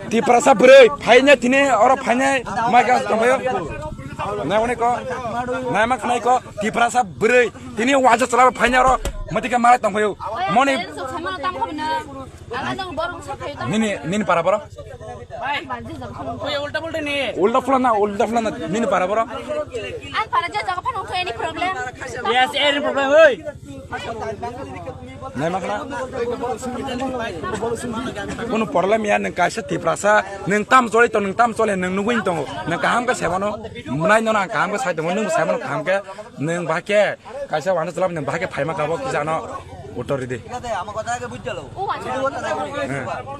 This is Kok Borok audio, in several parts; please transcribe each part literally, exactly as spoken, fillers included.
Tiprasa bwrwi phainai tini oro phainai mai gas tongbayo. Nai hwnwi ko, nai ma khnai ko, Tiprasa bwrwi tini waja chala phainai oro mati khe malai tongbayo. Moni nini, nini para boro. Ulta pula na, ulta pula na, nini para boro. Yes, any problem, oi. Nai ma khna. Kunu problem ya, nwng kaisa Tiprasa, nwng tam choli tong, nwng tam choli, nwng nugwi tongo. Nwng kaham khe saimano, mwnai no na kaham khe sai tongo, nwng saimano kaham khe, nwng bahai khe kaisa wano chwlap nwng bahai khe phaima kabo kisa no uttor ridi.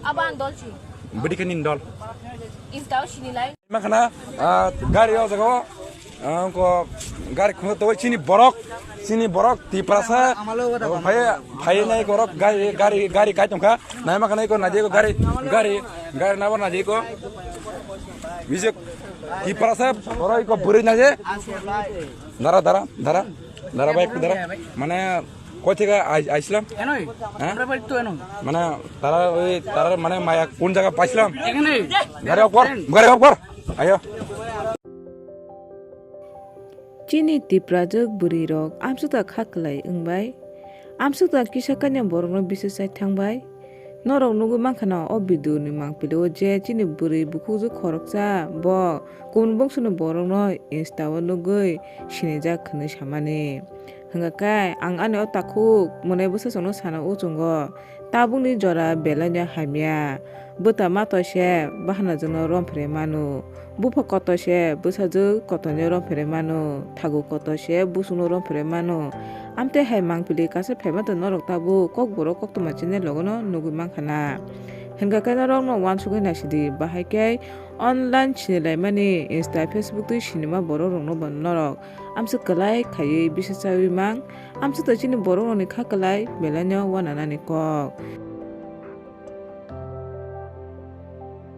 Abo ang dol si. Bidi khe nini dol. Is dao sini lai. Ma khna, ah, gari o jaga o, ah, ko gari khungo to chini borok, chini borok Tiprasa, phai, phai nai borok gari, gari, gari kai tongkha. Nai ma khna ko naidi ko gari, gari, gari na naidi ko. Bijak Tiprasa borok ko bwrwi naidi. Dara, dara, dara, dara bhai, dara. Mane, koi theke ai-, aislam? Enoi. Ha? Amra bhai to enoi. Mane, tara oi, tara mane maya kun jaga paislam? Ekhane. Gari off kor, gari off kor. Ayo. Chini Tiprajwk bwrwi rok amsukda kha kwlai wngbai. Amsukda kisa kanya borokno biswk chai thangbai. Norok nugwi mankha na o video ni mangpili o je chini bwrwi bukhukjwk khoroksa bo kubun bwngsani borokno Insta o nugwi sinijak hwnwi samani. Hwnkha khe ang ani o takhuk mwnai bwsajwkno sana o chwngo, tabukni jora belai no hamya. Bwta ma toise bahanajwkno romphre mano. Bupha kotor se bwsajwk kotorni romphre mano, thagu kotor se busukno romphre mano. Amtwi hai mangpili kaisa phaima tong norok tabuk kokborok koktwma chini logono nugwi mankha na. Hwnkha khe norokno uansugwi naisidi, bahai khe online sinilaimani Insta, Facebook twi sinima borok rokno bo norok amswk kwlai khaiwi bisa chawi mang, amswk twi chini borok rokni kha kwlai belai no uananani kok.